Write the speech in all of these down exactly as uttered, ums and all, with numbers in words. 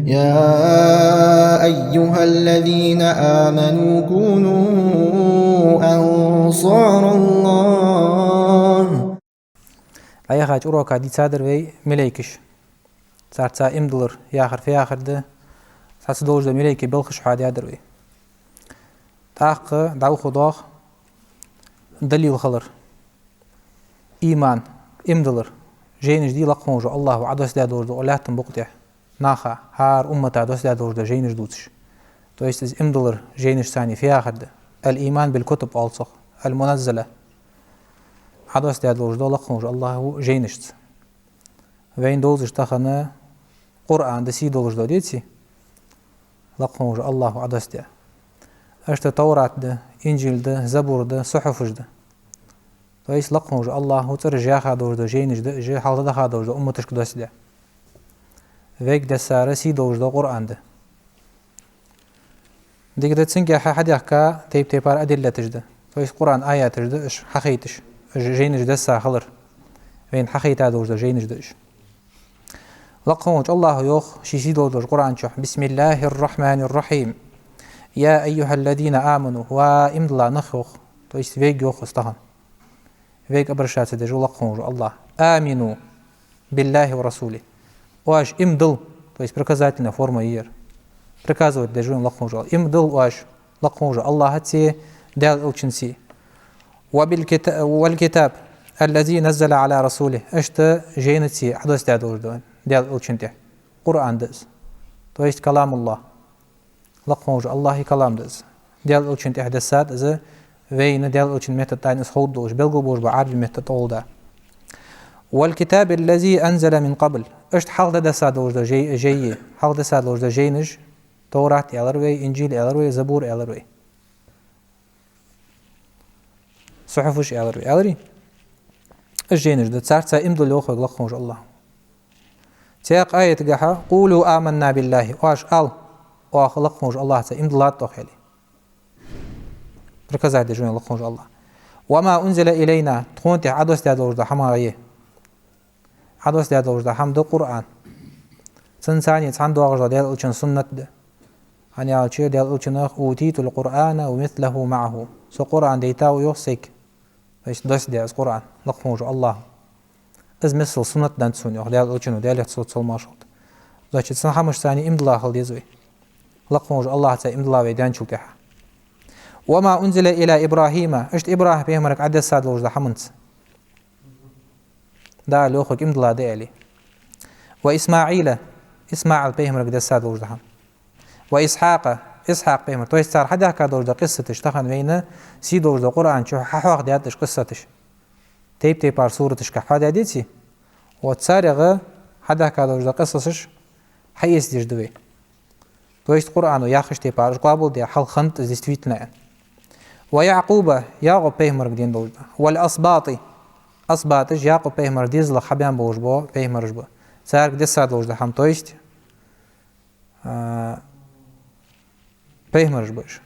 يا أيها الذين آمنوا كونوا أنصار الله. Ӏа яхача урока дийцадар вай малейкаш. Царца иман диллар яхар фу яхар да, царца долаш дола малейкий белхаш хьоадаьдар вай. ТӀаккха дӀауху дох далил хилар. Иман, иман диллар, жайнаш дий лакха волча Аллахӏо Ӏодоссадаь долаш дола лаьттан букъа тӀа. Наха, хӀара уммата доссадаь долаш дола жайнаш дувцаш. То есть из иман диллар жайнашца фу яхар да. الإيمان بالكتب оал цох, المنزلة. Ӏодоссадаь долаш дола лакха волча Аллахӏо жайнашца. Вайна довзаш тахан Къуръан да, сий долаш дола, деций? Лакха волча Аллахӏо Ӏодоссадаь. Иштта Таврат да, Инжил да, Забур да, сухьуфаш да. То есть лакха волча Аллахӏо цӀераш яьха долаш дола жайнаш да, жа хьалха даха долаш дола умматашка доссадаь. Вайга дессар сий долаш дола Къуръан да. Дика да, цунгахьа хьадехка тайп-тайпара адиллаташ да. То есть Къуръан аяташ да, уж хьахайташ, уж жайнаш десса хилар. Вайна хьахайта долаш дола жайнаш да уж. Лакха волча Аллахӏо йоах ший сий долаш долча Къуръан чу: بسم الله الرحمن الرحيم. يا أيها الذين آمنوا. Ва иман дилла нах, йоах. То есть вайга йоах из тахан. Вайга обращаться деш ва лакха волча Аллахӏ. آمنوا بالله ورسوله. Оаш иман дилла, то есть приказательная форма я ер. Приказывать деш ва лакха волча Аллахӏ. Иман дилла оаш лакха волча Аллахӏаца, Даьла Элчанца. وبالكت-، والكتاب الذي نزل على رسوله. Иштта жайнаца Ӏодоссадаь долаш дола Даьла Элчан тӀа. Къуръан да из. То есть كلام الله. Лакха волча Аллахӏа калам да из. Даьла Элчан тӀа дессад из, вайна Даьла Элчан меттала тӀа из ховргдолаш, белгал болаш бола Ӏарбий меттала тӀа оал да. والكتاب الذي أنزل من قبل. Иштта хьалха десса долаш дола жай-, жайи, хьалха десса долаш дола жайнаш, Таврат аьлар вай, Инжил аьлар вай, Забур аьлар вай. Сухьуфаш аьлар вай, аьларий? Уж жайнаш да, царца иман дилла йоах вайга лакха волча Аллахӏо. Цхьаькха аятагахьа: قولوا آمنا بالله. Оаш ала, оаха лакха волча Аллахӏаца иман диллад оаха, аьле. Приказать деш ва лакха волча Аллахӏ. وما أنزل إلينا. Тхона тӀа Ӏодоссадаь долаш дола хӀама я. Ӏодоссадаь долаш дола хӀама да Къуръан. Цунца цхьана доагӀаш дола Даьла Элчан суннат да. ХӀана аьлча Даьла Элчано йоах: أوتيت القرآن ومثله معه. Со Къуръан дайтав йоах сайга. То есть доссадаьд из Къуръан лакха волча Аллахӏо. Из миссел суннат даьннад сона, йоах Даьла Элчано, Даьлах салот-салам хилда цунна. Значит, цу хӀамашца иман дилла хила деза вай. Лакха волча Аллахӏаца иман дилла вай даьнначул тӀехьа. وما أنزل إلى إبراهيم. Иштта ИбрахӀим пайхамарга Ӏодесса долаш дола хӀаманца. Дала йоах вайга иман дилла да, аьле. وإسماعيل. ИсмаӀил пайхамарга десса долаш дола хӀама. وإسحاق. Исхьакъ пайхамар. То есть цар хьадехка долаш дола къиссаташ тахан вайна сий долаш дола Къуръан чу хьахьоахадаьд уж къиссаташ. Тайп-тайпара сураташка хьоадаьдеций? Вот царех хьадехка долаш дола къиссаташ хьаэцадеш да вай. То есть Къуръано яхача тайпара уж къоабалдаь, хьалха хиннад из действительно. ويعقوب. Якъуб пайхамарга денна долаш дола. والأسباط. Асбаташ Якъуб пайхамара дезалах хьабаьнна болаш бола пайхамараш ба. Царга десса долаш дола хӀама, то есть а, пайхамараш ба уж.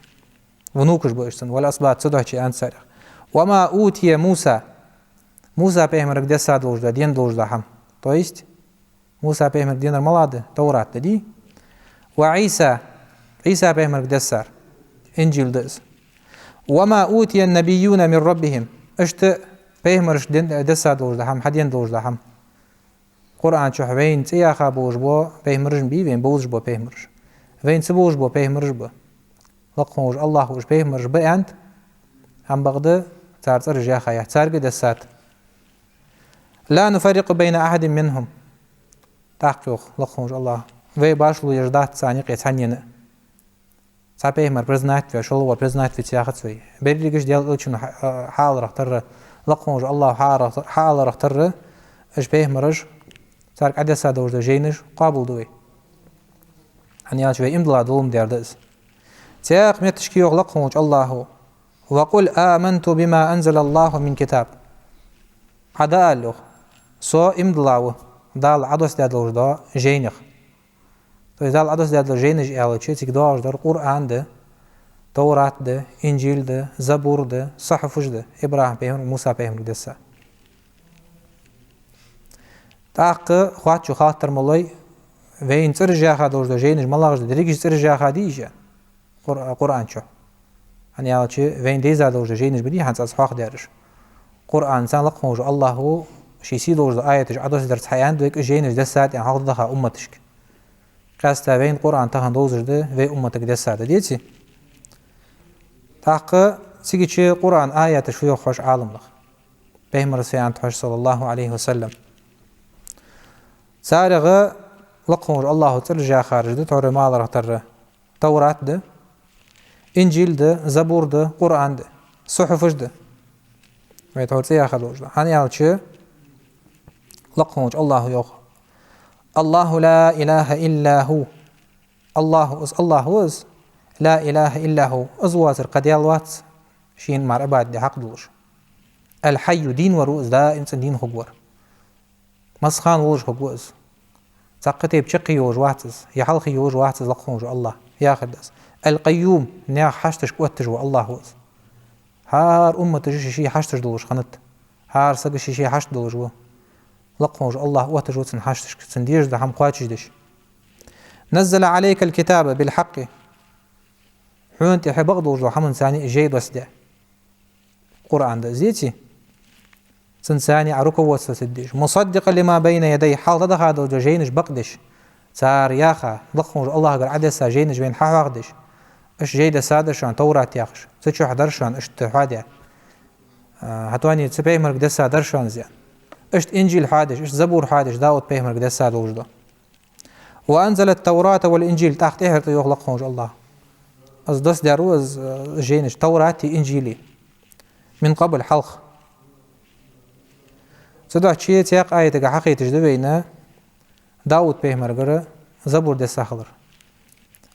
Внукаш ба уж цун. والأسباط, цу дохчий анцарех. وما أوتي موسى. Муса пайхамарга десса долаш дола, денна долаш дола хӀама. То есть Муса пайхамарга денар малагӀа да? Таврат да, дий? وعيسى. Ӏийса пайхамарга дессар Инжил да из. وما أوتي النبيون من ربهم. Иштта пайхамарашта ден-, десса долаш дола хӀама, хьаденна долаш дола хӀама. Къуръан чу вайна цӀи яьха болаш бола пайхамараш бий, вайна бовзаш бола пайхамараш. Вайна ца бовзаш бола пайхамараш ба. Лакха волча Аллахӏо уж пайхамараш ба аьннад, амма бакъда цар цӀераш яьха яц, царга дессад. لا نفرق بين أحد منهم. ТӀаккха йоах лакха волча Аллахӏо: вай башхало еш дац царна юкъе цхьаннена а. Цхьа пайхамар признать ве, шоллагӀвар признать ве ца яхац вай. Берригаш Даьла Элчано хьа-, хьааларах тара, лакха волча Аллахӏо хьааларах, хьааларах тара, уж пайхамараш, царга Ӏодесса долаш дола жайнаш къоабалду вай. ХӀана аьлча вай иман дилла долаш ма дий из. Цхьаькха метташка йоах лакха волча Аллахӏо: وقل آمنت بما أنزل الله من كتاب. Ӏа дӀаала, йоах: со иман дилла ва Дала Ӏодоссадаь долаш долча жайнех. То есть Дала Ӏодоссадаь дола жайнаш аьлча, цига доагӀаш дар Къуръан да, Таврат да, Инжил да, Забур да, сухьуфаш да, ИбрахӀим пайхамарга, Муса пайхамарга десса. ТӀаккха хоаттача хаттар ма лой, вайна цӀераш яха долаш дола жайнаш малагӀаш да, дерригаш цӀераш яха дий уж? Къур-, Къуръан чу. ХӀана аьлча, вайна дайза долаш дола жайнаш ба дий хӀанз аз хьоахадаьраш. Къуръан цу лакха волча АллахӀа ший сий долаш дола аяташ Ӏодоссадарца хьааьннад вайга, уж жайнаш дессад аьнна хьалха даха умматашка. Къаьстта вайна Къуръан тахан довзаш да, вай умматага дессад, деций? ТӀаккха цига чу Къуръан аяташ фу йоах хьожаш Ӏаламнаха. Пайхамара фу аьннад хьожаш, صلى الله عليه وسلم. Царех лакха волча АллахӀа цӀераш яхараш да, тхьовра ма аллара тара, Таврат да, Инжил да, Забур да, Къуръан да, сухьуфаш да. Вай тхьовра цӀи яха долаш да. ХӀана аьлча, лакха волча АллахӀа йоах: الله لا إله إلا هو. АллахӀ ва из, АллахӀ ва из, لا إله إلا هو, из воацар кхы Даьла вац, шийна мара Ӏибадат де хьакъ долаш. الحي, дийна вар ва из, даим цӀена дийна хургвар. Массахана волаш хургва из. Цхьаккха тайпа чаккхе йолаш вац из, е хьалхе йолаш вац из лакха волча АллахӀ, яхар да из. القيوم, наьха хьашташка отташ вола АллахӀ ва из. ХӀара умматаша ший-ший хьашташ долаш хиннад. ХӀара саг ший-ший хьашт долаш ва. Лакха волча АллахӀ отташ ва цун хьашташка, цунна дезаш дола хӀама кхоачашдеш. نزل عليك الكتاب بالحق. Хьона тӀа хьабакъдолаш дола хӀаманца из жай доссадаьд. Къуръан да из, деций? Цунца Ӏа руководствоваться деш. مصدقا لما بين يديه, хьалха даха долаш дола жайнаш бакъдеш. Цар яха, лакха волча АллахӀагара Ӏодесса жайнаш вайна хьахьоахадеш. Иштта жай дессадар шоана Таврат яхаш. Цу чу дар шоана иштта хьоадаь. А, хӀаьта цу пайхамарга дессадар шоана из. Иштта Инжил хьоадеш, иштта Забур хьоадеш, Дауд пайхамарга дессадолаш да. وأنزل التوراة والإنجيل, тӀаккха тӀехьара тӀа йоах лакха волча АллахӀа. Из доссадаьр ва из, э, жайнаш, Таврати Инжили. من قبل, хьалха. Цудухьа цхьаькха аятага хьахайташ да вайна Дауд пайхамаргара Забур десса хилар.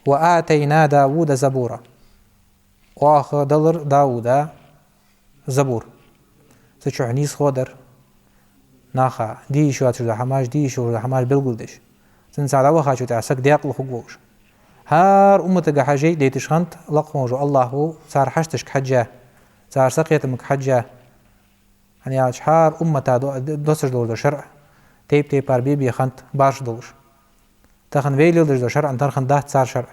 وآتينا داود زبورا. Оаха далар Дауда Забур. Цу чу нийсхо дар. Наха де йиш йоацаш дола хӀамаш, де йиш йолаш дола хӀамаш белгалдеш. Цунца дӀавахачул тӀехьагӀа саг даькъала хургволаш. ХӀара умматага хьа жай дайташ хиннад лакха волча АллахӀа, цар хьашташка хьежжа, цар сакхетамга хьежжа. ХӀана аьлча хӀара уммата до-, доссаш долаш дола шарӀ тайп-тайпара бе-бе хиннад, барш долаш. Тахан вай леладеш дола шарӀан тара хиннадац цар шарӀ.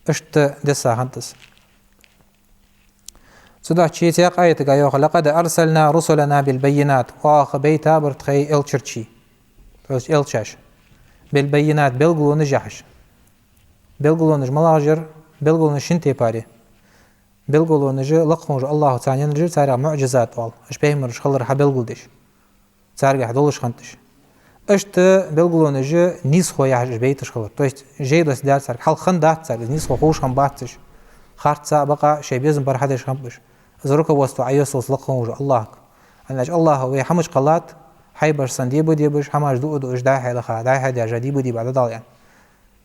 Иштта десса хиннад из. Цудухьа цхьаькха аятага йоах: لقد أرسلنا رسلنا بالبينات. Оаха байтабар тхоай элчарчий. То есть элчаш. بالبينات, белгалонаш яхьаш. Белгалонаш малагӀаш яр, белгалонаш шин тайпара я. Белгалонаш лакха волча АллахӀа царна еннараш, царех муӀжизат оал. Уж пайхамараш хилар хьабелгалдеш. Царгахьа долаш хиннад уж. Иштта белгалонаш нийсхо яхьаш уж байташ хилар. То есть жай доссадаьр царга. Хьалха хиннадац царга, нийсхо ховш хиннабац уж. Харцахьа, бакъахьа шоай безам бар хьадеш хиннаб уж. Из руководство Ӏойоссалца лакха волча АллахӀага. ХӀана аьлча АллахӀа вай хӀамаш кхеллад, хьайбаш санна деба-дебаш, хӀамаш дуа-дуаш, дӀай-хьай лаха, дӀай-хьай даьржа, деба-деба дӀадала аьнна.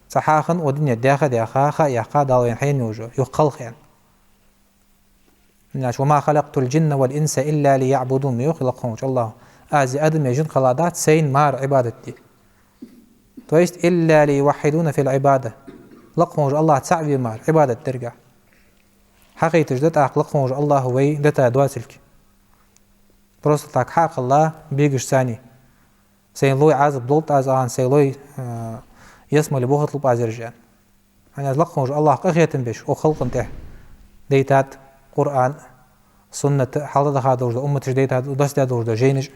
Цхьа хьахан, о дунен даьха-даьха, ха яьккха, Дала вайна хьаенна йолаш, юха кхалха аьнна. Иначе: وما خلقت الجن والإنس إلا ليعبدون, ма йоах лакха волча АллахӀа. Аз е адам, е жин кхелладац, сайна мара Ӏибадат де. То есть, إلا ليوحدون في العبادة. Лакха волча АллахӀ цаӀ ве мара, Ӏибадат дергахьа. Хьахайташ да тӀаккха лакха волча АллахӀа вай дита доацилга. Просто так хьакхелла бегашца. Сайна лой Ӏазап долда аз аьнна, сайна лой, а, ялсмале бохаталба аз ераш аьнна. ХӀана аьлча лакха волча АллахӀа къахетам беш, укх халкъа тӀа дайтад Къуръан, суннат, хьалха даха долаш дола умматаша дайтад, доссадаь долаш дола жайнаш.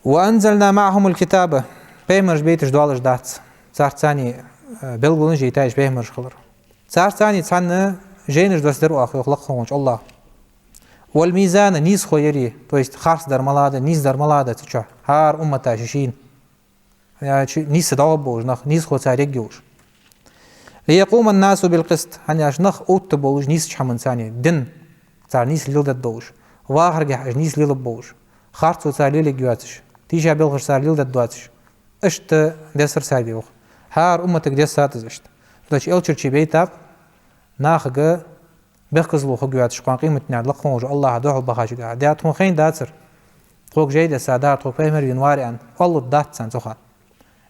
وأنزلنا معهم الكتاب. Пайхамараш байташ доалаш дац. Царца, э, белгалонаш яйташ пайхамараш хилар. Царца цхьана жайнаш доссадаьр оаха, йоах лакха волча АллахӀа. والميزان, нийсхо яр, то есть харцдар малагӀа да, нийсдар малагӀа да цу чу. ХӀара уммата ший-шийна. Яьчи нийса дӀалургболаш нах, нийсхо цар ергйолаш. ليقوم الناس بالقسط. ХӀана аьлча нах оттаргболаш нийсача хӀаманца, дин цар нийса леладергдолаш. Вахаргахьа уж нийса лелабергболаш. Харцо цар лелаергйоацаш. Тийша белхаш цар леладергдоацаш. Иштта дессар царга, йоах. ХӀара умматага дессад из иштта. Цудухьа элчарчий байтаб нахага бехказло хургйоацаш кхоана къематдийнахьа лакха волча АллахӀа духьал бахачул тӀехьагӀа. Даьра, тхона хайна дацар. Тхога жай десса дар, тхога пайхамар вена вар аьнна, оалалургдац царна цу хана.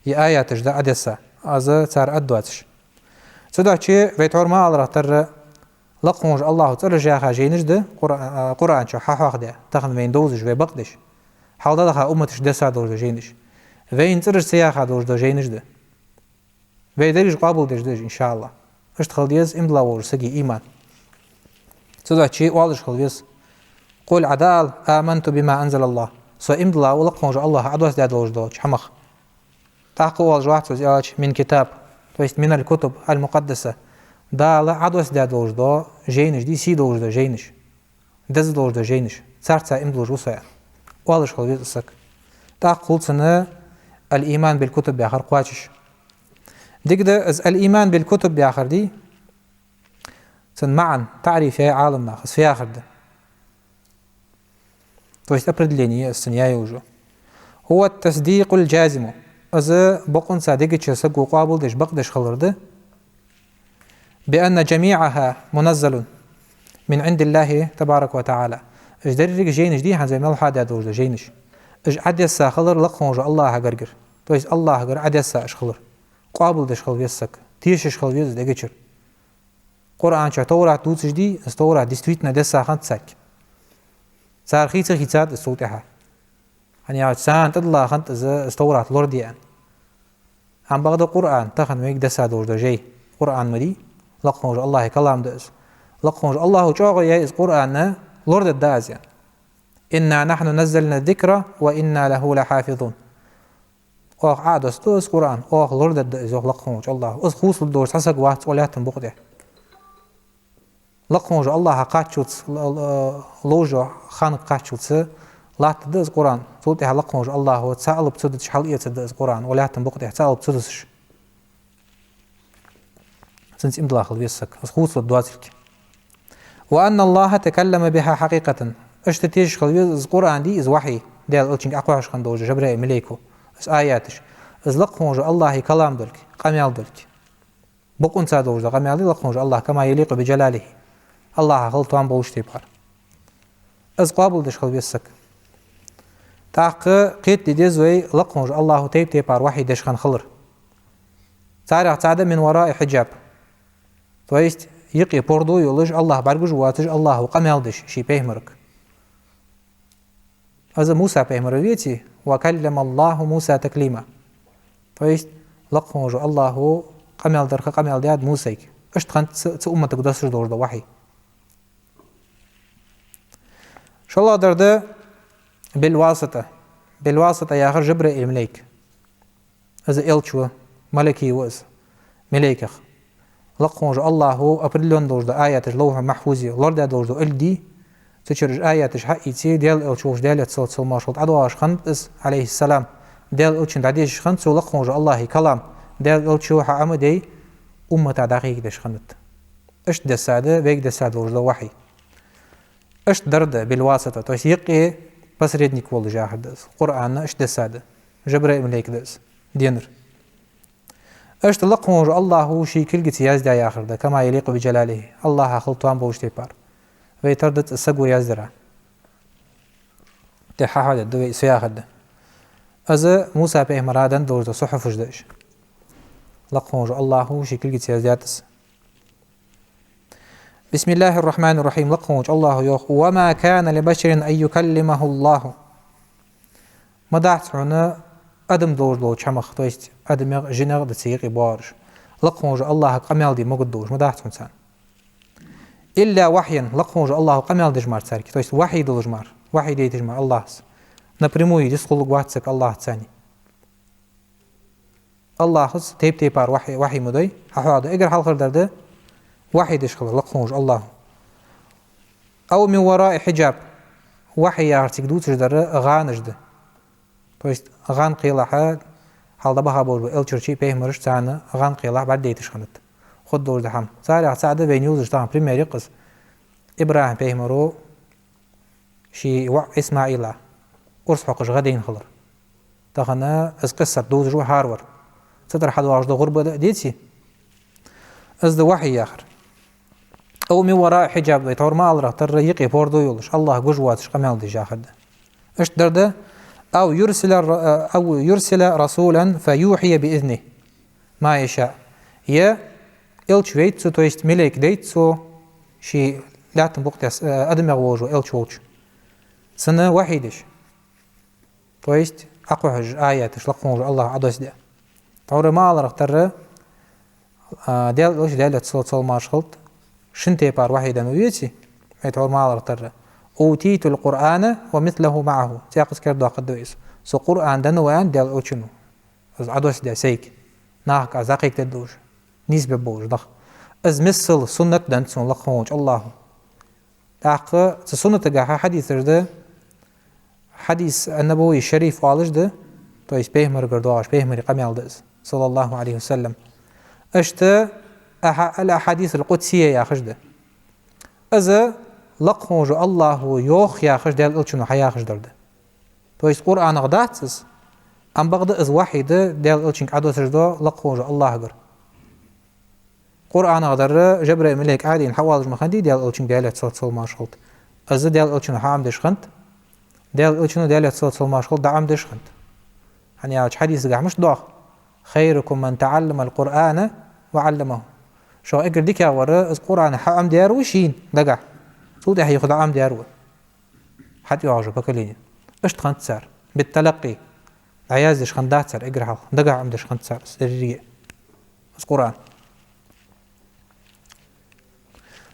Е аяташ да Ӏодесса, аз цар аргдоацаш. Цудухьа вай тхьовра ма аллара тара, лакха волча АллахӀа цӀераш яха жайнаш да Къур-, а, Къуръан чу хьахьоахадаь, тахан вайна довзаш, вай бакъдеш. Хьалха даха умматашка десса долаш дола жайнаш. Вайна цӀераш ца яха долаш дола жайнаш да. Вай дерригаш къоабалдеш да уж, иншааллахӀ. Иштта хила деза иман дилла волча сага иман. Цудухьа оалаш хила веза: «قل», Ӏа дӀаала: «آمنت بما أنزل الله». Со иман дилла ва лакха волча АллахӀа Ӏодоссадаь долаш долча хӀамах. ТӀаккха оалаш вац из аьлча: «من كتاب», то есть «من الكتب المقدسة». Дала Ӏодоссадаь долаш дола жайнаш дий, сий долаш дола жайнаш, деза долаш дола жайнаш, царца иман диллаш ва со, аьнна, оалаш хила веза из саг. ТӀаккха хул цунна «الإيمان بالكتب» яхар кхоачаш. Дика да, из «الإيمان بالكتب» яхар дий, цун маӀан, таӀриф яьй Ӏаламнаха, из фу яхар да. То есть определение из цун яь йолаш я: «هو التصديق الجازم». Из бокъонца дегача саго къоабалдеш, бакъдеш хилар да. «بأن جميعها منزل من عند الله تبارك وتعالى». Уж деррига жайнаш дий хӀанз вай мел хьадаь долаш дола жайнаш, уж Ӏодесса хилар лакха волча АллахӀагаргара. То есть АллахӀагара Ӏодесса уж хилар. Къоабалдеш хила веза саг, тешаш хила веза из дегачура. Къуръан чу Товрат дувцаш дий, из Товрат действительно десса хиннад царга. Цар хийца хийцад из цул тӀехьа. ХӀана аьлча царна тӀадилла хиннад из, из Товрат лораде аьнна. Ам бакъда Къуръан, тахан вайга десса долаш дола жай, Къуръан ма дий, лакха волча АллахӀа калам да из. Лакха волча АллахӀа чӀоагӀо яьй из Къуръан, лорадергда аз, аьнна. «إنا نحن نزلنا الذكر وإنا له لحافظون». Оаха Ӏодоссаду из Къуръан, оаха лорадергда из, йоах лакха волча АллахӀа. Из хувцалургдолаш цхьа саг вац укх лаьттан букъа тӀа. Лакха волча АллахӀа кхаччалца, л-, л-, ловш йолча ханага кхаччалца латтаргда из Къуръан. Цул тӀехьа лакха волча АллахӀа цхьа алап ца дуташ хьалэцаргда из Къуръан укх лаьттан букъа тӀа, цхьа алап ца дусаш. Цунца иман дилла хила веза саг, из хувцалургдоацилга. «وأن الله تكلم بها حقيقة». Иштта тешаш хила веза, из Къуръан дий, из вахьи, Даьла Элчанга Ӏокхоачаш хинна долаш Жабраил малейко, из аяташ, из лакха волча АллахӀа калам долга, къамаьл долга. Бокъонца долаш дола къамаьл да лакха волча АллахӀа, «كما يليق بجلاله». АллахӀа хила тоам болаш тайпара. Из къоабалдеш хила веза саг. ТӀаккха кхетаде деза вай лакха волча АллахӀа тайп-тайпара вахьи деш хинна хилар. Царех цаӀ да «من وراء حجاب». То есть юкъе пордув йолаш, АллахӀ бӀаргагуш воацаш, АллахӀа къамаьл деш ший пайхамарга. Из Муса пайхамар веций: «وكلم الله موسى تكليما». То есть лакха волча АллахӀа къамаьл дар ха къамаьл даьд Мусайга. Иштта хиннад цу, цу умматага доссаш долаш дола вахьи. ШоллагӀдар да «بالواسطة». «بالواسطة» яхар Жабраил малейк. Из элча ва, малаки ва из, малейкех. Лакха волча АллахӀа определённо долаш дола аяташ Лавхьул-Махьфузе лорадаь долаш дола илли дий, цу чура уж аяташ хьаийце, Даьла Элча волча, Даьлера салот-салам-моаршал хилда, ӀодоагӀаш хиннад из, Ӏалайхиссалам, Даьла Элчанна дӀадешаш хиннад цо лакха волча АллахӀа калам, Даьла Элчо хьаӀомадой, уммата дӀахьийгадеш хиннад. Иштта десса да вайга десса долаш дола вахьи. Иштта дар да «بالواسطة», то есть юкъе посредник волаш яхар да из. Къуръан иштта десса да. Жабраил малейк да из денар. Иштта лакха волча АллахӀа ший кулгаца яздаь яхар да, «كما يليق بجلاله», АллахӀа хила тоам болаш тайпара. Вай тара дац из саго яздара. ТӀехьа хьадергда вай из фу яхар да. Из Муса пайхамара денна долаш дола сухьуфаш да уж. Лакха волча АллахӀа ший кулгаца яздаьд из. بسم الله الرحمن الرحيم. Лакха волча АллахӀа йоах: «وما كان لبشر أن يكلمه الله». Ма дац хьона адам долаш долча хӀамах, то есть адамех, жинех а да цу юкъе боагӀараш, лакха волча АллахӀага къамаьл де могаргдолаш, ма дац хьона царна. «إلا وحيا», лакха волча АллахӀа къамаьл деш мара царга, то есть вахьи долаш мара, вахьи дайташ мара АллахӀа. Напрямую дистхуларгвац саг АллахӀаца. АллахӀа тайп-тайпара вахьи, вахьи ма дой, хьахьоахаду. Эггара хьалхардар да вахьи деш хилар лакха волча АллахӀа. «أو من وراء حجاب». Вахьи яхар цига дувцаш дар гӀанаш да. То есть гӀан кхелахьа, хьалха дӀабаха болаш бола элчарчий, пайхамараш, царна гӀан кхелахьа бӀаргадайташ хиннад. Хургдолаш да хӀама. Царех цаӀ да вайна йовзаш тахан пример я-кх из. ИбрахӀим пайхамаро ший воӀ ИсмаӀила урс хьокхаш гӀа дайна хилар. Тахан из къиссат довзаш ва хӀаравар. Цу тӀара хьадоагӀаш да гӀурба да, деций? Из да вахьи яхар. «أو من وراء حجاب», вай тхьовра ма аллара, тара юкъе пордув йолаш, АллахӀ гуш воацаш къамаьл деш яхар да. Иштта дар да: «أو يرسل ر-، أو يرسل رسولا فيوحي بإذنه ما يشاء». Е элча вайт цо, то есть малейк дайт цо, ший лаьттан букъа тӀа, э, адамех волаш вола элча волча, цунна вахьи деш. То есть Ӏокхухьаш аяташ лакха волча Аллахӏа Ӏодоссадаь. Тхьовра ма аллара тара, а, Даьла Элча, Даьлера салот-салам хилда, шин тайпара вахьий денна веций, вай тхьовра ма аллара тара: «أوتيت القرآن ومثله معه». Цхьаькхаза кердадоаккхаргда вай из. Со Къуръан денна ва аьннад Даьла Элчано. Из Ӏодоссадаь сайга. Нахага из дӀакхайкадергдолаш. Нийсбергболаш дӀа. Из миссел суннат деннад сона лакха волча Аллахӏа. ТӀаккха цу суннатагахьа хьадисаш да, хьадис ан-Набави шариф оалаш да, то есть пайхамарагара доагӀаш, пайхамара къамаьл да из, صلى الله عليه وسلم. Иштта ахьа-, аль-ахьадис аль-къудсийя яхаш да. Из лакха волча Аллахӏа йоах яхаш, Даьла Элчано хьаяхаш дар да. То есть Къуръанах дац из, ам бакъда из вахьий да, Даьла Элчанга Ӏодоссаш да лакха волча Аллахӏагара. Къуръанах дар Жабраил малейк Ӏадийна хьаоалаш ма хиннадий Даьла Элчанга, Даьлера салот-салам хилда. Из Даьла Элчано хьаӀомадеш хиннад, Даьла Элчано, Даьлера салот-салам хилда, дӀаӀомадеш хиннад. ХӀана аьлча хьадисагахьа мишта доагӀа: «خيركم من تعلم القرآن وعلمه». Шух эггара дикагӀвар из Къуръан хьаӀомадаьр ва шийна дагахьа, цул тӀехьа юха дӀаӀомадаьр ва. ХьатӀайоагӀаш йола поколени. Иштта хиннад цар. بالتلقي. ДӀаяздеш хиннадац цар эггара хьалха. Дагахьа Ӏомадеш хиннад цар из деррига а. Из Къуръан.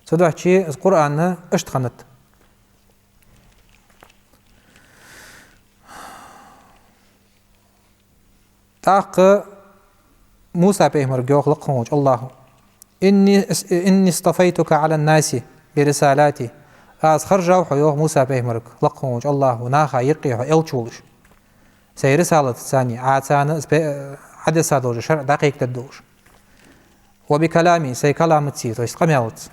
Цудухьа из Къуръан иштта хиннад. ТӀаккха Муса пайхамарга йоах лакха волча Аллахӏа: «إني، إني اصطفيتك على الناس برسالاتي». Аз хержав хьо, йоах Муса пайхамарга лакха волча Аллахӏа, наха юкъе хьо элча волаш. Сай рисалатаца, Ӏа царна из пе-, Ӏодесса долча шарӀа дӀакхайкадергдолаш. «وبكلامي», сай каламаца, то есть къамаьлаца.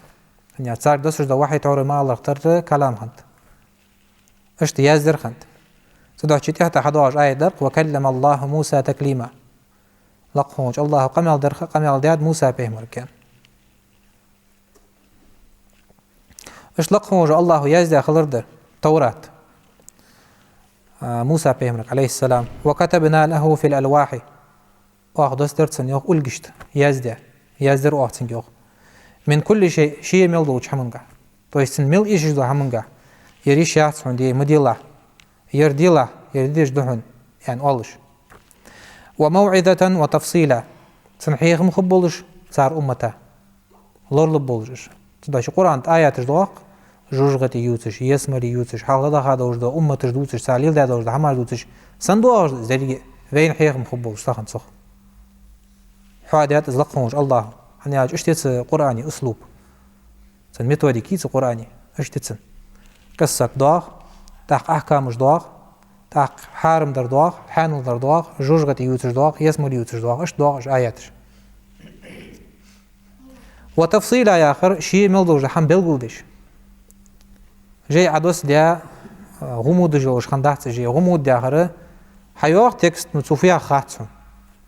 ХӀана аьлча царга доссаш дола вахьий тхьовра ма аллара тара калам хиннад. Иштта яздер хиннад. Цудухьа тӀехьа хьадоагӀаш аят дар: «وكلم الله موسى تكليما». Лакха волча Аллахӏа къамаьл дар, къамаьл даьд Муса пайхамарга. Иштта лакха волча Аллахӏа яздаь хилар да Товрат. А, Муса пайхамарга, عليه السلام. «وكتبنا له في الألواح». Оаха доссадаьр цунна, йоах, улгашта яздаь. Яздаьр оаха цунга, йоах. «من كل شيء», ше мел долча хӀамангахьа. То есть цунна мел эшаш дола хӀамангахьа. Ер йиш яц хьона де, ма делахь. Ер делахь, ер де дезаш да хьона, аьнна оалаш. «وموعظة وتفصيلا». Цунна хьехам хургболаш цар уммата. Лоралургболаш уж. Цудухьа Къуръана тӀа аяташ доагӀа-кх, жожагӀате ювцаш, ялсмале ювцаш, хьалха даха долаш дола умматаш дувцаш, цар леладаь долаш дола хӀамаш дувцаш. Сенна доагӀаш да из деррига а? Вайна хьехам хургболаш тахан цох. Хьоадаьд из лакха волча Аллахӏа. ХӀана аьлча иштта я цу Къуръана услуб. Цун методика я цу Къуръана, иштта я цун. Къиссат доагӀа, тӀаккха ахькамаш доагӀа, тӀаккха хьарам дар доагӀа, хьанал дар доагӀа, жожагӀате ювцаш доагӀа, ялсмале ювцаш доагӀа, иштта доагӀа уж аяташ. «وتفصيلا» яхар, ше мел долаш дола хӀама белгалдеш. Жай Ӏодоссадаь, гӀумудаш йолаш хиннадац жай. ГӀумуд яхар, хьайоагӀа текст, ну, цо фу яхар хац хьона.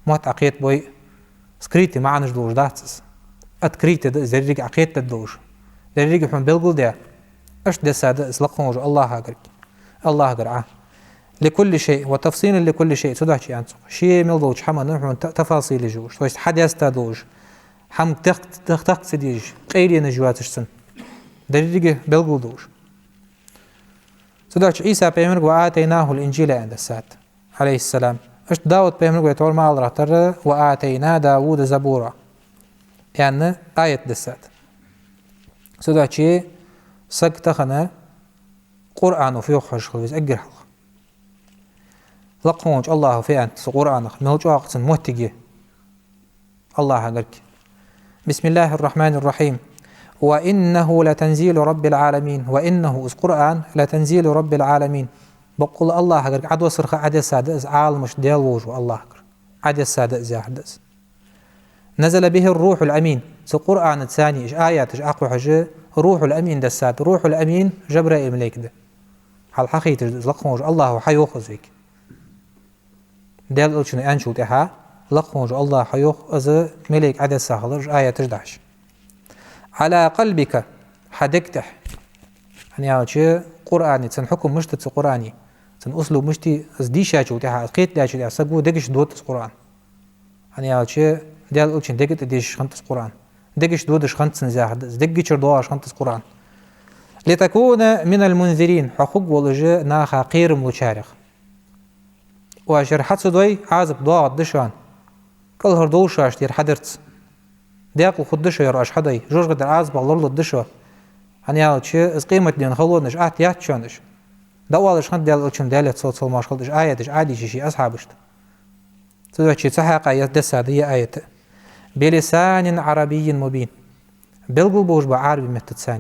Мотт Ӏокхетабой, скрытый маӀанаш долаш дац из. Открытый да из, деррига Ӏокхетадергдолаш. Деррига хьона белгалдаь. Иштта дессад из лакха волча Аллахӏагара. Аллахӏагара Ӏа. «لكل شيء وتفصيلا لكل شيء», цудухьа аьннад цох. Ше мел долча хӀаман хьона та-, тафасилаш йолаш, то есть хьадеста долаш, хӀама тах-, тах-, тахка ца дезаш, къайленаш йоацаш цун. Деррига белгалдолаш. Цудухьа Ӏийса пайхамарга «وآتيناه الإنجيل» аьнна дессад, عليه السلام. Иштта Дауд пайхамарга вай тхьовра ма аллара тара «وآتينا داود زبورا» аьнна аят дессад. Цудухьа саг тахан Къуръано фу йоах хьожаш хила веза эггара хьалха. Лакха волча Аллахӏа фу аьннад цу Къуръанах, мел чӀоагӀа цун моттиг я Аллахӏагара. بسم الله الرحمن الرحيم. «وإنه لتنزيل رب العالمين». «وإنه», из Къуръан, «لتنزيل رب العالمين». Бакъда Аллахӏагара Ӏодоссаргда, Ӏодессад из, Ӏаламашта Даьла волаш вола Аллахӏагара Ӏодессад из, яхар да из. «نزل به الروح الأمين». Цу Къуръанаца из аяташ Ӏокхухьаш Рухьул Амин дессад. Рухьул Амин Жабраил малейк да. Хьалха хьахайташ да из, лакха волча Аллахӏа хьайоах из вайга. Даьла Элчано аьнначул тӀехьагӀа лакха волча Аллахӏа хьайоах из малейк Ӏодесса хилар, уж аяташ дахьаш. «على قلبك», хьа дега тӀа. ХӀана аьлча Къуръана, цун хьукам мишта я цу Къуръана, цун услуб мишта я, из дийшачул тӀехьагӀа, из кхетадаьчул тӀехьагӀа саго дегашка дода из Къуръан. ХӀана аьлча Даьла Элчан дега тӀа дешаш хиннад из Къуръан. Дегашка додаш хиннад цун, яхар да из, дега чура доагӀаш хиннад из Къуръан. «لتكون من المنذرين», хьо хургволаш наха кхерам лучарех. Оаш ер хьа ца дой, Ӏазап доагӀаргда шоана. КӀалхардовла шо оаш ер хьадарца. Декъала хургда шо ер оаш хьадой, жожагӀатера Ӏазапах лоралургда шо. ХӀана аьлча, из къематдийнахьа халонаш атта яц шоана уж. ДӀаоалаш хиннад Даьла Элчано, Даьлера салот-салам хилда цунна, уж аяташ Ӏодийшача асхьабашта. Цудухьа цу хьакъехьа дессад ер аят. «بلسان عربي مبين». Белгала болаш бола Ӏарбий меттаца.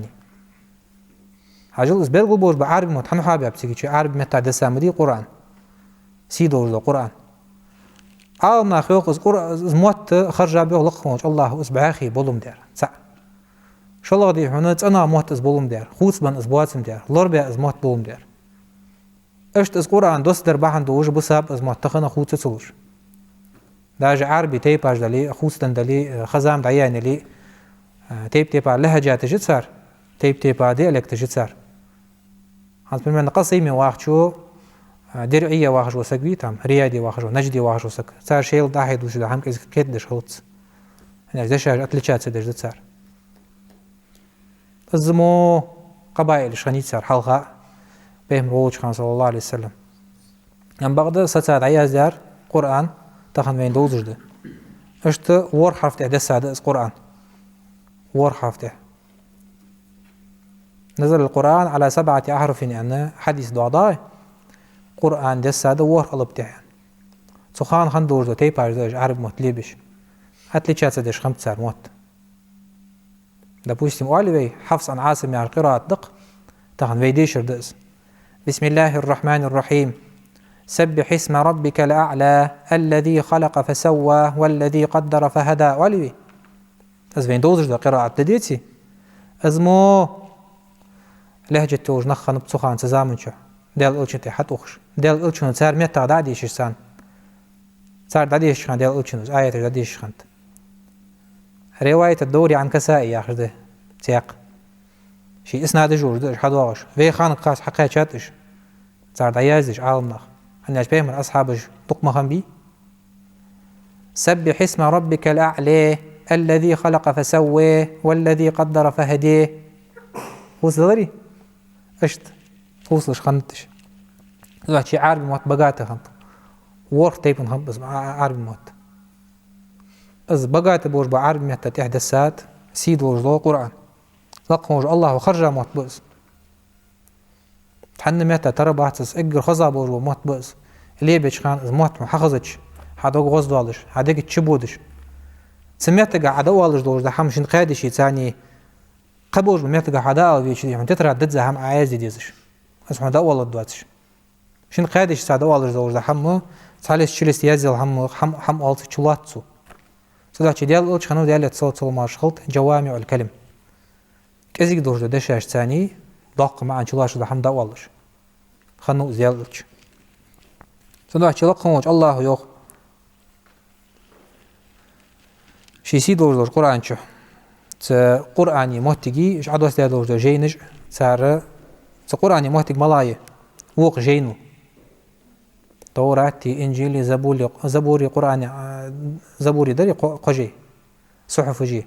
Хьажал, из белгала болаш бола Ӏарбий мотт хӀана хьабаьб цига, чу Ӏарбий меттах десса ма дий Къуръан. Сий долаш дола Къуръан. Ӏаламнаха йоах, из Къур-, из мотт харжаб йоах лакха волча АллахӀа из бӀаьхий болаш ма дий. ЦаӀ. ШоллагӀа, дий хьона, цӀенагӀа мотт из болаш ма дий, хувцабенна из боацаш ма дий, лорабаь из мотт болаш ма дий. Иштта из Къуръан доссадар бахьан долаш бисаб из мотт тахан хувца ца луш. Даже Ӏарбий тайпаш дале, хувцаденна дале, хӀанз зама дӀаяьнна яле, тайп-тайпара лахӀаджаташ я цар, тайп-тайпара диалекташ я цар. ХӀанз, примерно, Къасиме вахачо, ДирӀие вахаш вола саг вий, там, Рияде вахаш вола, Наджде вахаш вола саг. Цар шоайла дӀахьедуш да хӀама кӀезига кхетадеш хилац. ХӀана аьлча дешаш отличаться деш да цар. Из мо къабаилаш хиннай цар хьалха, Пайхамар волча хана, صلى الله عليه وسلم. Ам бакъда саца дӀаяздаьр Къуръан тахан вайна довзаш да. Иштта ворхӀ хьарф тӀа дессад из Къуръан. ВорхӀ хьарф тӀа. «نزل القرآن على سبعة أحرف» аьнна хьадис доагӀа. Къуръан дессад ворхӀ алап тӀа. Цу хана хинна долаш дола тайпаш да уж Ӏарбий мотт лебеш. Отличаться деш хиннаб цар мотт. Допустим, оал вай, Хьафс ан Ӏасим яхаш къираат да-кх, тахан вай дешар да из. «بسم الله الرحمن الرحيم. سبح اسم ربك الأعلى الذي خلق فسوى والذي قدر فهدى», оал вай. Из вайна довзаш дола къираат да, деций? Из мо лахӀаджат йолаш нах хиннаб цу хана, цу заман чу, Даьла Элчан тӀа хьатӀаухаш. Даьла Элчано цар меттах дӀа а дийшаш царна. Цар дӀадешача хана, Даьла Элчано из аяташ дӀадешача хана. Риваят ад-Даури Ӏан Касаи яхаш да цхьаькха. Ший иснадаш йолаш да уж хьадоагӀаш. Вай ханага кхас хьакхаьчад уж. Цар дӀаяздеш Ӏаламнаха. ХӀана аьлча Пайхамара асхьабаш дукха ма хиннабий. «سبح اسم ربك الأعلى الذي خلق فسوى والذي قدر فهدى». Хувцадаларий? Иштта. Хувцалуш хиннад уж. Цудухьа Ӏарбий мотт богата хиннаб. ВорхӀ тайпан хиннаб из Ӏа-, Ӏарбий мотт. Из богата болаш бола Ӏарбий метта тӀа дессад сий долаш дола Къуръан. Лакха волча АллахӀа харжа мотт ба из. Цхьанне метта тара бац из, эггара хоза болаш бола мотт ба из. Лебеча хана из мотт хьахезача, хьа дог гӀоздоалаш, хьа дег чубодаш. Цу меттага хьа дӀаоалаш долаш дола хӀама шин кхаь дешаца, кхы болаш бола меттага хьа дӀаала веча, дий хьона, тетрадь дизза хӀама Ӏоязде дезаш. Из хьона дӀаоалаш доацаш. Шин кхаь дешаца дӀаоалаш долаш дола хӀама, цхьа лист, ши лист яздаь хӀама, хӀама, хӀама оалаш чулоац цо. Цудухьа Даьла Элча хиннав, Даьлера салот-салам хилда цунна, джавамиӀул-калим. КӀезига долаш дола дешаш царна, доккха маӀан чулоацаш дола хӀама дӀаоалаш хиннав из Даьла Элча. Цудухьа лакха волча АллахӀа йоах, ший сий долаш долча Къуръан чу, цу Къуръана моттиге, уж Ӏодоссадаь долаш дола жайнаш, цар, цу Къуръана моттиг малагӀа я, вокха жайнал. Товрати, Инжили, Забули, Забури, Къуръани, а, Забури дарий кхо-, кхо жай, сухьуф жай.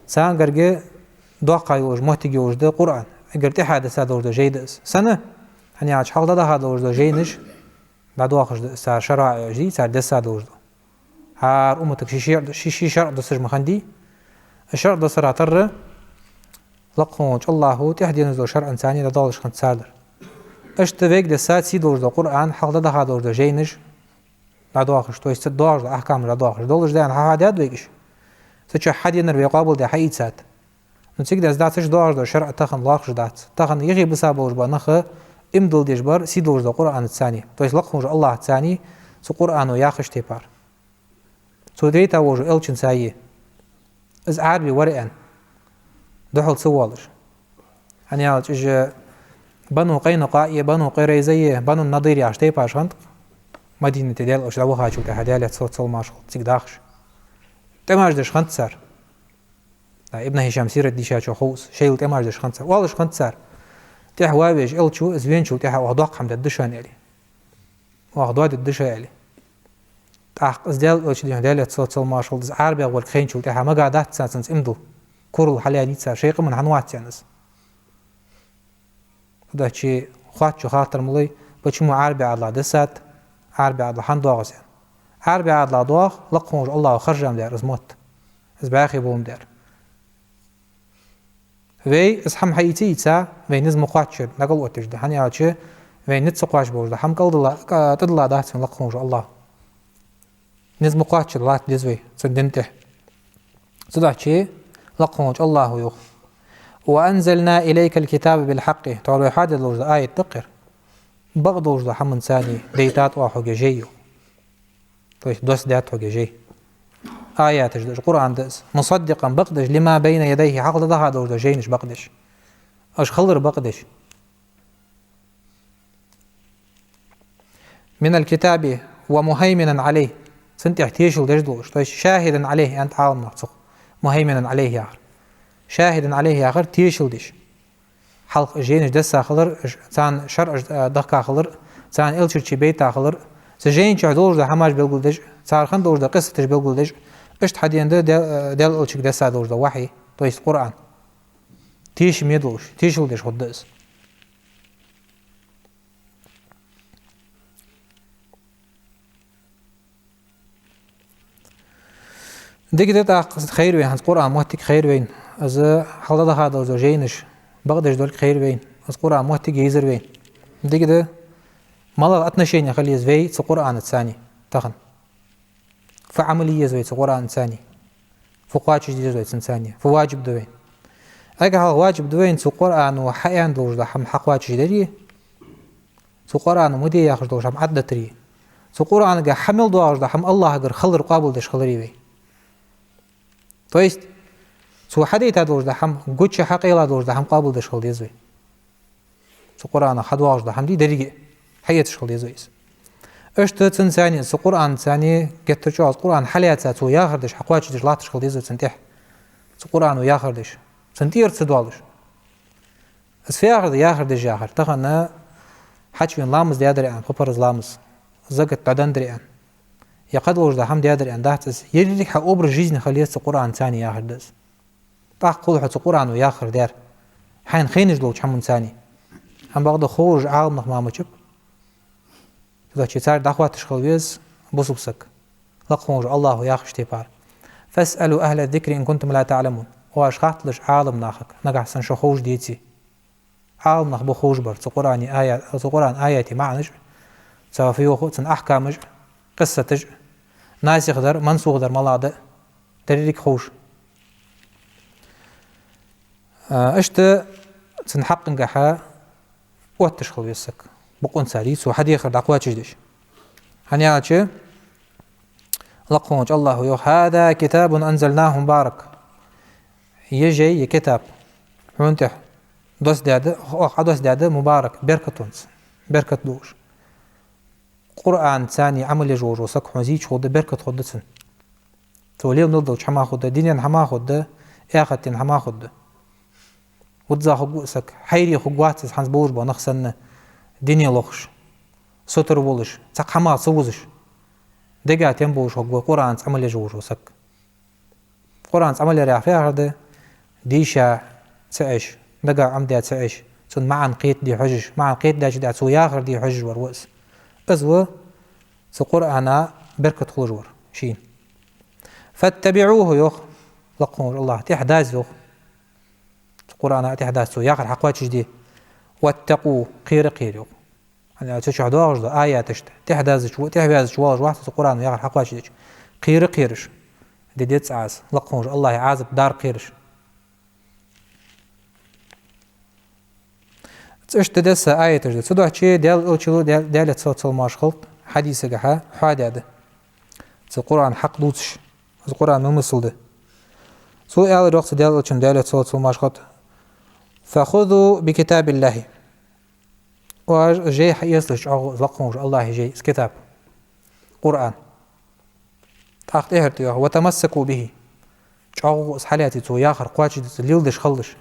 Царна гарга доккха йолаш, моттиг йолаш да Къуръан. Эггара тӀехьа десса долаш дола жай да из. Сенна? ХӀана аьлча хьалха дӀадаха долаш дола жайнаш дӀадоахаш да из, цар шарӀаш дий, цар десса долаш дола. ХӀара умматага ший шарӀ, ший, ший шарӀ доссаш ма хиннадий. ШарӀ доссара тара лакха волча АллахӀа тӀехьа денна долча шарӀаца дӀадоалаш хиннад цар дар. Иштта вайга десса сий долаш дола Къуръан, хьалха дӀадаха долаш дола жайнаш дӀадоахаш, то есть цу доагӀаш дола ахькамаш дӀадоахаш. Долаш да аьнна хьахьадаьд вайга уж. Цу чу хьаденнар вай къоабалдаь хьаийцад. Ну, цига денз дац уж доагӀаш дола шарӀ тахан лоархӀаш дац. Тахан юхе бисса болаш бола нах иман дилла дезаш бар сий долаш долча Къуръанаца. То есть лакха волча АллахӀаца, цу Къуръано яхача тайпара. Цо вайта волча Элчанца, из Ӏарбий вар аьнна, духьал ца воалаш. ХӀана аьлча уж Бану Къайнукъаъ е, Бану Къурайза е, Бану Надир яхаш тайпаш хиннад-кх. Мадинате Даьла Элча дӀавахачул тӀехьа, Даьлера салот-салам хилда цунна, цига дахаш. ТӀемаш деш хиннад цар. Да, Ибн Хишама сират дийшачо хов из, шоайла тӀемаш деш хиннад цар. Оалаш хиннад цар: тӀехьа ваь везача Элчо, из веначул тӀехьа оаха доккха хӀама дергда шоана, аьле. Оаха доадергда шо, аьле. ТӀаккха из Даьла Элча, дий хьона, Даьлера салот-салам хилда цунна, из Ӏарбех волга хайначул тӀехьа мага дац царна цунца иман дилла. Курал хьалаьннай цар, шоай къаман хӀана вац аьнна из. Цудухьа хоаттачо хаттар ма лой, почему Ӏарбий Ӏаьдала дессад, Ӏарбий Ӏадал хӀана доагӀа из аьнна. Ӏарбий Ӏадал доагӀа, лакха волча АллахӀа харжам дар из мотт. Из бӀаьхий болам дар. Вай из хӀама хьаийца йийца, вай низ ма кхоаччара дӀакӀалъотташ да. ХӀана аьлча, вай низ ца кхоачаш болаш да хӀама кӀалдала, кӀа-, тӀадилла дац вайна лакха волча АллахӀа. Низ ма кхоаччара латта деза вай цун дина тӀа. Цудухьа лакха волча АллахӀа йоах: «وأنزلنا إليك الكتاب بالحق». Тхьовра вай хьадаь долаш да аят да-кх ер. Бакъдолаш дола хӀаманца дайтад оаха хьога жай, йоах. То есть доссадаьд хьога жай. Аяташ да уж, Къуръан да из. «مصدقا», бакъдеш, «لما بين يديه», хьалха дӀадахьа долаш дола жайнаш бакъдеш. Уж хилар бакъдеш. «من الكتاب ومهيمنا عليه». Цун тӀа тешал деш долаш. То есть «شاهدا عليه» аьннад Ӏаламнаха цох. «مهيمنا عليه» яхар. «شاهدا عليه» яхар тешал деш. Хьалха жайнаш десса хилар, царна шарӀаш, а, дахка хилар, царна элчарчий байта хилар, цу жайна чу долаш дола хӀамаш белгалдеш, цар хинна долаш дола къиссаташ белгалдеш, иштта хьадена да Дел-, Даьла элчага десса долаш дола вахьи, то есть Къуръан. Тешаме долаш, тешал деш хургда из. Дика да тӀаккха, хайра вайна хӀанз Къуръан моттиг, хайра вайна. Из хьалха дӀадахьа долаш дола жайнаш бакъдеш долга хайра вайна. Из Къуръан моттиг йийзар вайна. Дика да, малагӀа отношени хила еза вай цу Къуръанаца тахан. Фу Ӏамал е еза вай цу Къуръанаца? Фу кхоачашде деза вай цунца? Фу ваджиб да вайна? Ага хьалха ваджиб да вайна цу Къуръано хьааьнна долаш дола хӀама хьакхоачашдари, цу Къуръано ма де яхаш долаш хӀама Ӏадатари, цу Къуръанага хьа мел доагӀаш дола хӀама АллахӀагара хилар къоабалдеш хилари вай. То есть, цо хьадайта долаш дола хӀама, гуча хьакъайла долаш дола хӀама къоабалдеш хила деза вай. Цу Къуръано хьадоагӀаш дола хӀама дий деррига а, хьаэцаш хила деза вай из. Иштта цунца, цу Къуръанаца геттара чӀоагӀа из Къуръан хьалаьца, цо яхар деш, хьакхоачашдеш латташ хила деза вай цун тӀехьа. Цу Къуръано яхар деш, цун тӀера ца доалаш. Из фу яхар да, яхар деш яхар? Тахан хьачувена ламаз даьдар аьнна, пхи парз ламаз, закат дӀаденнадар аьнна, е кхыдолаш дола хӀама даьдар аьнна дац из. Еррига хьа образ жизни хила еза цу Къуръанаца яхар да из. ТӀаккха хул хьо цу Къуръано яхар даьр, хьайна хайнаш долча хӀаманца. Амма бакъда ховш Ӏаламнах мара ма дац. Цудухьа царга дӀахоатташ хила веза бусалба саг. Лакха волча АллахӀа яхача тайпара: «فاسألوا أهل الذكر إن كنتم لا تعلمون». Оаш хатталаш Ӏаламнахага, нагахьа санна шо ховш деце. Ӏаламнах ба ховш бар цу Къуръана ая-, цу Къуръана аятий маӀанаш, цу фу йоах, цун ахькамаш, къиссаташ, насих дар, мансух дар малагӀа да, деррига ховш. А, иштта цун хьакъагахьа отташ хила веза саг. Бокъонца дий цо хьадехар дӀакхоачашдеш. ХӀана аьлча, лакха волча АллахӀа йоах: «هذا كتاب أنزلناه مبارك». Ер жай, ер китаб хьона тӀа доссадаьд, оаха Ӏодоссадаьд мубарак, беркатонца, беркат долаш. Къуръанаца Ӏамал еш волаш вола саг хьона зийча хургда, беркат хургда цунна. Цо леладеш долча хӀамах хургда, дунен хӀамах хургда, эхартен хӀамах хургда. Вузза хургва саг, хьайре хургвац из хӀанз болаш бола нах санна, дуне лохаш, сутара волаш, цхьаккха хӀамах ца вузаш, дега тем болаш хургва Къуръанаца Ӏамал еш волаш вола саг. Къуръанаца Ӏамал яр яхар фу яхар да? Дийша ца Ӏеш, дагах Ӏомадаь ца Ӏеш, цун маӀан кхетаде хьожаш, маӀан кхетадича а цо яхар де хьожаш вар ва из. Из ва цу Къуръана беркат хулаш вар шийна. «فاتبعوه» йоах лакха волча АллахӀа, тӀехьа даза йоах. Цу Къуръана тӀехьа даза, цо яхар хьакхоачашде. «واتقوا», кхера а кхера йоах. ХӀана аьлча цу чу доагӀаш дола аяташта тӀехьа дазача, тӀехьа ваьзача воалаш вац цу Къуръано яхар хьакхоачашдича. Кхера а кхераш. Де деза Ӏа из, лакха волча АллахӀа Ӏазап дар кхераш. Цу иштта деза аяташ да. Цудухьа Даьла элчано, Даьла, Даьлера салот-салам хилда, хьадисагахьа хьоадаьд. Цу Къуръан хьакъ дувцаш, из Къуръан мел масал да. Цо аьлар йоах цу Даьла элчано, Даьлера салот-салам хилда: «فخذوا بكتاب الله». Оаш жай хьаэцалаш чӀоагӀа, из лакха волча АллахӀа жай, из китаб, Къуръан. ТӀаккха тӀехьа тӀа йоах: «وتمسكوا به». ЧӀоагӀа из хьалаьце, цо яхар кхоачашдеш, леладеш хилалаш.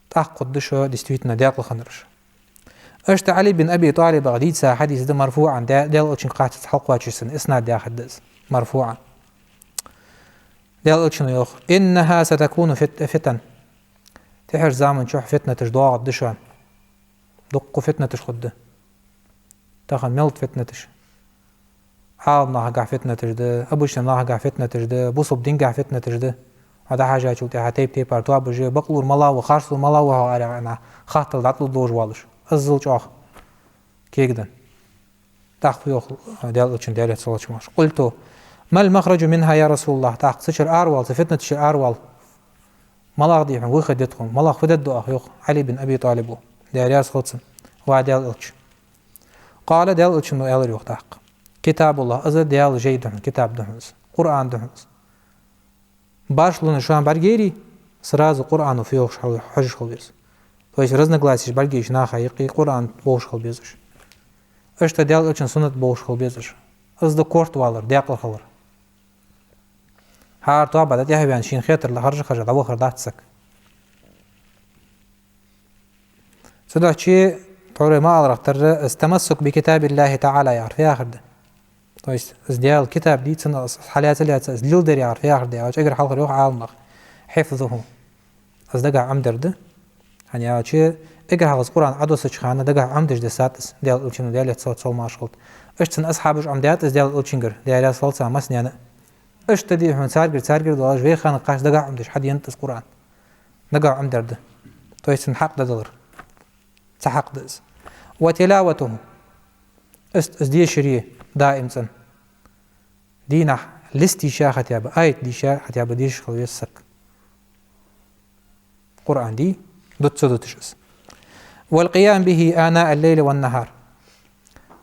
ТӀаккха хургда шо действительно декъала хиннараш. Иштта Ӏали бин Аби ТӀалибах дийца хьадис да марфуӀан, Даь-, Даьла элчанга кхаччалца хьалкхоачаш санна, иснад яхар да из, марфуӀан. Даьла элчано йоах: «إنها ستكون فت-، فتن». ТӀехьарча заман чухь фитнаташ доагӀаргда шоана. Дуккха фитнаташ хургда. Тахан мел да фитнаташ? Ӏаламнахагахьа фитнаташ да, обычни нахагахьа фитнаташ да, бусалба дингахьа фитнаташ да. Хьо дӀахьежачул тӀехьагӀа тайп-тайпара тоабаш я, бакълур малав, харцлур малав хьо арахьа аьнна, хаттал дӀатӀадуллаш воаллаш. Иззал чӀоагӀа кегаденна. ТӀаккха йоах Даьла Элчано, Даьлера салам-моаршал хилда цунна: «قلت: ما المخرج منها يا رسول الله؟» ТӀаккха цу чура аравала, цу фитнат чура аравала, малагӀа да хьона выход, де тхона, малагӀа фу дергда оаха, йоах Ӏали бин Аби ТӀалиба, Даьла раьза хилва цунна, ва Даьла Элча. قال, Даьла Элчано аьлар йоах тӀаккха: «كتاب الله», из Даьла жай да хьона, китаб да хьона из, Къуръан да хьона из. Башхалонаш шоана бӀаргайайрий, сразу Къуръано фу йоах хьожаш хила веза. То есть разногласеш бӀаргайайча наха юкъе Къуръан болаш хила беза уж. Иштта Даьла Элчан суннат болаш хила беза уж. Из да корта валар, декъала хилар. ХӀара тоаба дӀатӀехьаваьнна шийна хетар лахьаржа хажа дӀавахар дац саг. Цудухьа тхьовра ма аллара тара, из تمسك بكتاب الله تعالى яхар фу яхар да? То есть из Даьла китаб дийцача, из хьалаьца-лаьца из леладар яхар фу яхар да аьлча, эггара хьалхара йоах Ӏаламнаха: حفظه. Из дагахьа Ӏомадар да. ХӀана аьлча, эггара хьалха из Къуръан Ӏодоссача хана дагахьа Ӏомадеш дисад из, Даьла Элчано, Даьлера салам-моаршал хилда цунна. Иштта цун асхьабаша Ӏомадаьд из, Даьла Элчангара, Даьла раьза хилва царна массанена. Иштта да хьона царгара, царгара долаш вай хана кхаш дагахьа Ӏомадеш хьаденад из Къуръан. Дагахьа Ӏомадар да. То есть цун хьакъ дӀадалар. Цхьа хьакъ да из. وتلاوته. Из, из дешар даим цӀена. Дийнахьа лист дийша хотя бы, аят дийша хотя бы дешаш хила веза саг. Къуръан дий, дутта ца дуташ из. والقيام به آناء الليل والنهار.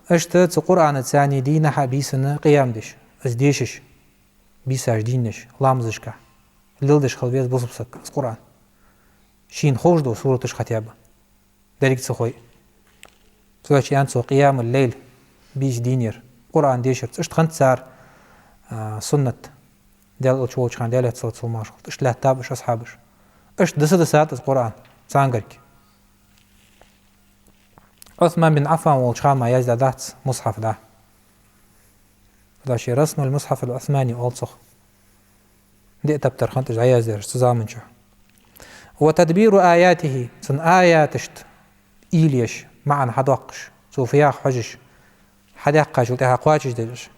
Иштта цу Къуръанаца цхьана дийнахьа а бийсана къиям деш, из дешаш, бийсаш, дийнаш, ламазашка леладеш хила веза бусалба саг из Къуръан. Шийна ховш дола сураташ хотя бы. Деррига ца хой. Цудухьа аьннад цо къиямул-лайл, бийса дийнар, Къуръан дешарца. Иштта хиннад цар, а, суннат. Даьла Элча волча хана, Даьлера салам-моаршал хилда цунна, иштта лаьттаб уж асхьабаш. Иштта диса дисад из Къуръан царгара. Ӏусман бин Ӏаффан волча хана мара яздаь дац мусхьаф дӀа. Цудухьа رسم المصحف العثماني оал цох. Диъ таптар хиннад уж дӀаяздеш цу заман чухь. وتدبير آياته, цун аяташта уйла еш, маӀан хьадоаккхаш, цо фу йоах хьожаш, хьадаьккхачул тӀехьагӀа кхоачашдеш.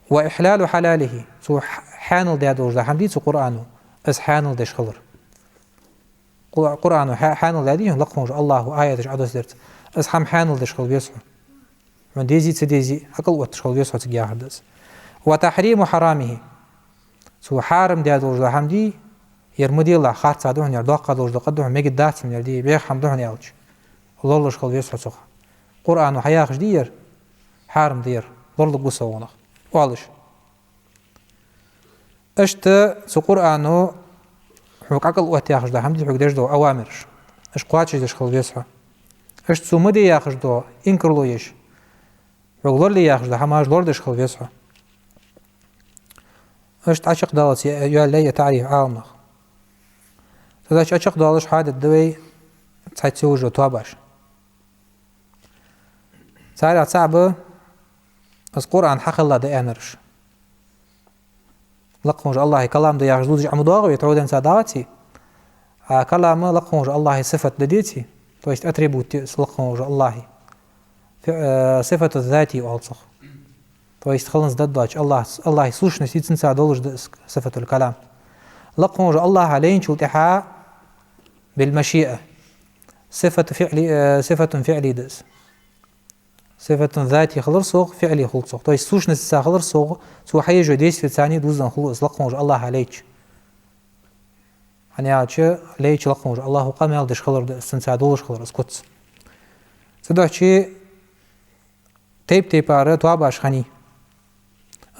وإحلال حلاله, цо хьа-, хьаьнал даь долаш дола хӀама дий цу Къуръано, из хьаьнал деш хилар. Къу-, Къуръано хьа-, хьаьнал даьдий хьона лакха волча АллахӀа аяташ Ӏодоссадарца, из хӀама хьаьнал деш хила веза хьо. Хьона дезий, ца дезий, акӀал отташ хила веза хьо цига яхар да из. وتحريم حرامه. Цо хьарам даь долаш дола хӀама дий, ер ма делахь, харц да хьона ер, доккха долаш дола къа да хьона, мегаргдац хьона ер де, бӀеха хӀама да хьона аьлча, лорлуш хила веза хьо цох. Къуръано хьаяхаш дий ер, хьарам да ер, лорлургва со гӀонах, оалаш. Иштта цу Къуръано хьога акӀал отта яхаш дола хӀама дий, хьога деш дола авамираш, уж кхоачашдеш хила веза хьо. Иштта цо ма де яхаш дола, инкарло еш, хьога лорале яхаш дола хӀамаш лорадеш хила веза хьо. Иштта Ӏочакхдаллалца йоалаяьй ер таӀриф Ӏаламнаха. Цудухьа Ӏочакхдоалаш хьадергда вай цхьацца йолаш йола тоабаш. Царех цаӀ ба из Къуръан хьакхелла да аьннараш. Лакха волча АллахӀа калам да яхаш дувцаш ӀомадоагӀа вай, тхьовра денз дагӀаций? А калам лакха волча АллахӀа сифат да деций? То есть атрибут да из лакха волча АллахӀа. Фи-, э, сифату ззати оал цох. То есть хиланза даддоаца АллахӀ, АллахӀа сущность, цунца долаш да из сифатул калам. Лакха волча АллахӀа лайначул тӀехьагӀа بالمشيئة. Сифату фиӀли, э, сифатун фиӀли да из. Сифатун зати хилар сох, фиӀли хул цох. То есть сущностьца хилар сох, цо хьаеш йола действеца дувзаденна хул из лакха волча АллахӀа лайча. ХӀана аьлча лайча лакха волча АллахӀа къамаьл деш хилар да из, цунца долаш хилар из куц. Цудухьа тайп-тайпара тоабаш хиннай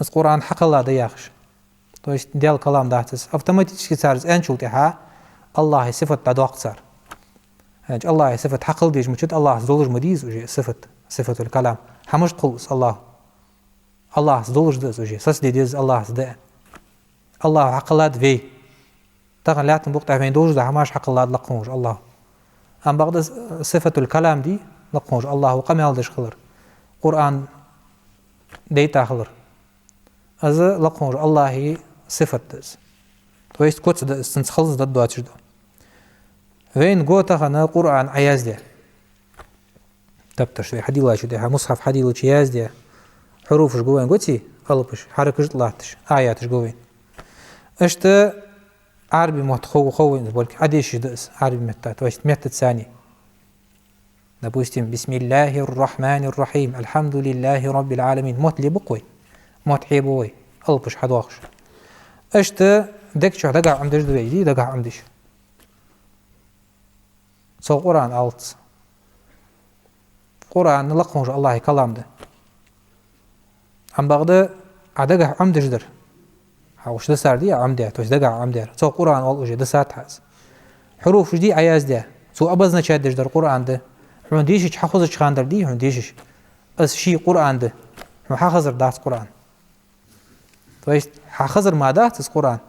из Къуръан хьакхелла да яхаш. То есть Даьла калам дац из. Автоматически цар из аьнначул тӀехьагӀа АллахӀа сифат дӀадоаккх цар. ХӀанз АллахӀа сифат хьакхелла дезаш ма дий, АллахӀаца долаш ма дий из уже сифат, сифатул калам. ХӀамаш тхул из АллахӀа. АллахӀаца долаш да из уже. Саца де деза АллахӀаца да. АллахӀа хьакхеллад вай. Тахан лаьттан букъа тӀа вайна долаш дола хӀамаш хьакхеллад лакха волча АллахӀа. Амма бакъда сифатул калам дий, лакха волча АллахӀа къамаьл деш хилар, Къуръан дайта хилар, из лакха волча АллахӀа сифат да из. То есть куц да из, цунца хиланза даддоацаш да. Вайна го тахан Къуръан Ӏояздаь. Тапташ вай хьадийллачул тӀехьагӀа, мусхьаф хьадийллача яздаь, Хьуруфаш гу вайна, гуций, алапаш, хьаракаш латташ, аяташ гу вайна. Иштта Ӏарбий мотт хов, хов вайна из болга, Ӏодешаш да из Ӏарбий метта, то есть меттаца цхьана. Допустим, بسم الله الرحمن الرحيم، الحمد لله رب العالمين. Мотт лебу-кх вай, мотт хьебу вай, алапаш хьадоахаш. Иштта дег чу дагахьа Ӏомадеш да вай, дий, дагахьа Ӏомадеш. Цох Къуръан оалац. Къуръан лакха волча АллахӀа калам да. Амма бакъда Ӏа дагахьа Ӏомадеш дар. Хьа уж дисар, дий, Ӏа Ӏомадаьр, то есть дагахьа Ӏомадаьр. Цох Къуръан оал уже, дисад хьа из. Хьуруфаш, дий, Ӏояздаь, цо обозначать деш дар Къуръан да. Хьона дешача хьахозача хана дар, дий, хьона дешаш, из ший Къуръан да. Хьона хьахазар дац Къуръан. То есть хьахазар мара дац из Къуръан.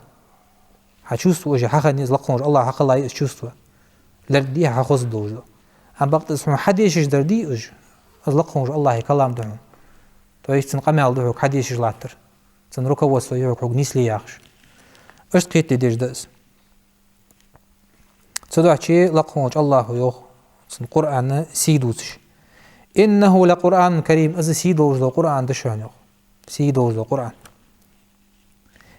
Хьа чувство уже хьахиннай из, лакха волча АллахӀа хьакхеллай из чувство. Лерг, дий, хьахозаш долаш да. Амма бакъда из хьона хьадешаш дар, дий, уж, из лакха волча АллахӀа калам да хьона. То есть цун къамаьл да хьога хьадешаш латтар. Цун руководство я хьога, хьога нийсле яхаш. Иштта кхетаде дезаш да из. Цудухьа лакха волча АллахӀа йоах цун Къуръана сий дувцаш: إنه لقرآن كريم. Из сий долаш дола Къуръан да шоана, йоах. Сий долаш дола Къуръан.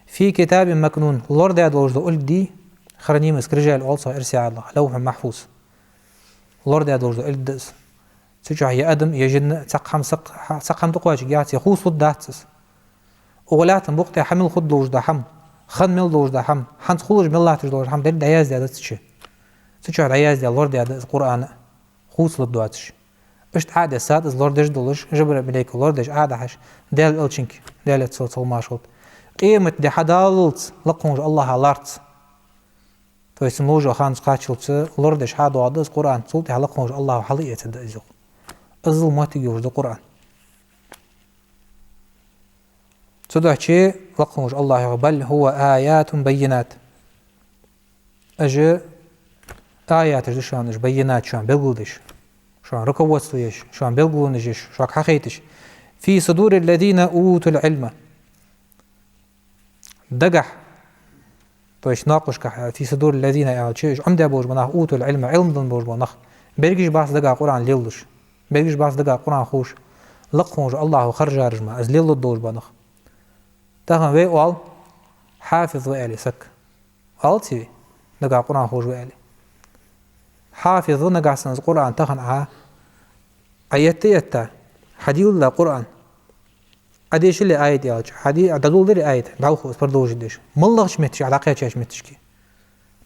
في كتاب مكنون. Лорадаь долаш дола улг, дий, храним, скрижаль оал цох эрсий Ӏаьдала, Лавхьул Махьфуз. Лорадаь долаш дола улг да из. Цу чу е адам, е жин цхьаккха хӀама сакх-, цхьаккха хӀама тӀакхоачаргьяц, е хувцалургдац из. Укх лаьттан букъа тӀа хьа мел хургдолаш дола хӀама, хинна мел долаш дола хӀама, хӀанз хулаш мел латташ долаш хӀама деррига дӀаяздаь да цу чу. Цу чу дӀаяздаь, лорадаь да из Къуръан, хувцалургдоацаш. Иштта Ӏодессад из лорадеш долаш, Жабраил малейко лорадеш Ӏодахьаш, Даьла Элчанга, Даьлера салам-моаршал хилда, къематди хьадаллалца лакха волча АллахӀа ларца. То есть цун ловза ханаш кхаччалца лорадеш хьадоагӀаргда из Къуръан, цул тӀехьагӀа лакха волча АллахӀа хьалъэцаргда из, йоах. Иззал моттиг йолаш да Къуръан. Цудухьа лакха волча АллахӀа йоах: بل هو آيات بينات. Уж аяташ да шоана, уж, بينات, шоана белгалдеш, шоана руководство еш, шоана белгалонаш еш, шуга хьахайташ. في صدور الذين أوتوا العلم. Дагахьа, то есть накхашкахьа, في صدور الذين аьлча, уж Ӏомадаь болаш бола нах, أوتوا العلم, Ӏилма денна болаш бола нах. Берригаш бац дагахьа Къуръан лелалуш. Берригаш бац дагахьа Къуръан ховш. Лакха волча АллахӀа харжараш мара, из лелалургдолаш бола нах. Тахан вай оал, хьафиз ва аьле саг. Оалаций вай, дагахьа Къуръан ховш ва аьле? Хьафиз ва, нагахьа санна из Къуръан тахан Ӏа, Ӏа етта, етта, хьадийллале Къуръан, Ӏа дешале аят аьлча, хьади-, Ӏа дӀадоладале аят, дӀахо из продолжить деш. МоллагӀча метте Ӏа дӀакхаьчача метте.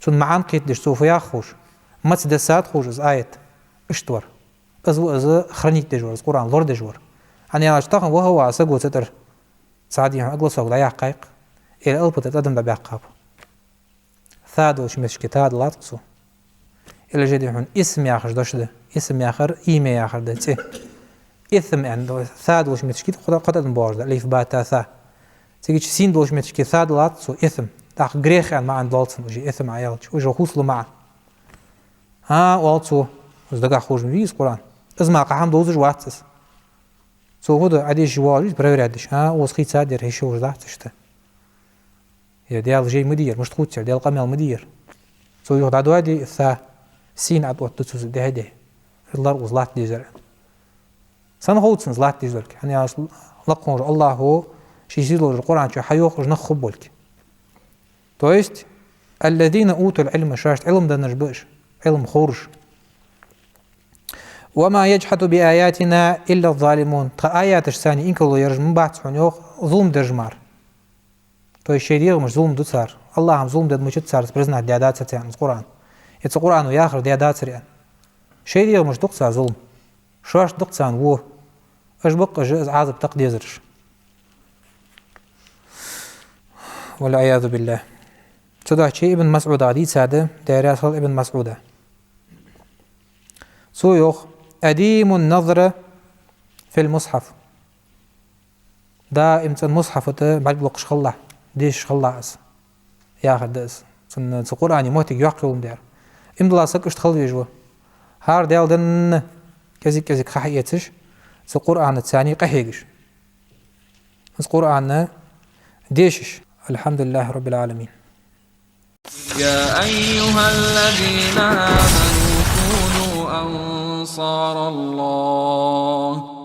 Цун маӀан кхетадеш, цо фу йоах ховш, маца дессад ховш из аят, иштта вар. Из ва из хранить деш вар, из Къуръан лорадеш вар. ХӀана аьлча тахан ваха-ваха саго цу тӀара цхьа, дий хьона, огласовка дӀаяьккхай-кх, или алапата тӀадам дӀабаьккхаб. Са долча метте та далац-кх цо. Или же, дий хьона, исм яхаш дош да. Исм яхар имя яхар да, цӀи. Исм аьнна, са долча метте кхо-, кхо тӀадам боагӀаш да: алиф, ба, та, са. Цига син долча метте са далац цо, исм. ТӀаккха грех аьнна маӀан доал цун уже, исм Ӏа аьлча, уже хувцалу маӀан. ХӀа, оал цо, из дагахьа ховш ма вий из Къуръан. Из мара кхы хӀама довзаш вац из. Цо фу ду, Ӏа дешаш воагӀаш, проверять деш. ХӀа, укхаза хийцадар, хӀаьта ши вож дац иштта. Е Даьла жай ма дий ер, мишта хувц ер, Даьла къамаьл ма дий ер. Цо юха дӀадоаде са, син Ӏооттаду цо дехьа-дехьа. Из лар укхаза латта дезар. Сенна хов цунна из латта дезалга? ХӀана аьлча лакха волча АллахӀа ший сий долча Къуръан чу хьайоах уж нах хургболга. То есть, الذين أوتوا العلم, шоашта Ӏилма деннараш ба уж, Ӏилма ховраш. وما يجحد بآياتنا إلا الظالمون. Тха аяташца инкарло ераш ма бац хьона, йоах, зулам дераш мара. То есть шоай дегӀамашта зулам ду цар. АллахӀа зулам даьд мичад цар, признать даьдацар цар из Къуръан. Е цу Къуръано яхар даьдацар аьнна. Шоай дегӀамашта ду-кх цар зулам. Шоашта ду-кх царна во. Уж ба-кх уж из Ӏазап такха дезараш. والعياذ بالله. Цудухьа Ибн МасӀуда дийцад, Даьла раьза хилва Ибн МасӀуда. Цо йоах: أديم النظر في المصحف. Даим цӀена мусхьафа тӀа бӀарг локхаш хилалахь, дешаш хилалахь из. Яхар да из. Цун, цу Къуръана моттиг йоккха йолаш ма яр. Иман дола саг иштта хила везаш ва. ХӀара Даьла денна кӀезиг-кӀезиг хьаэцаш, цу Къуръанаца къахьегаш. Из Къуръан дешаш. الحمد لله رب العالمين. يا أيها الذين آمنوا كونوا أنصار الله.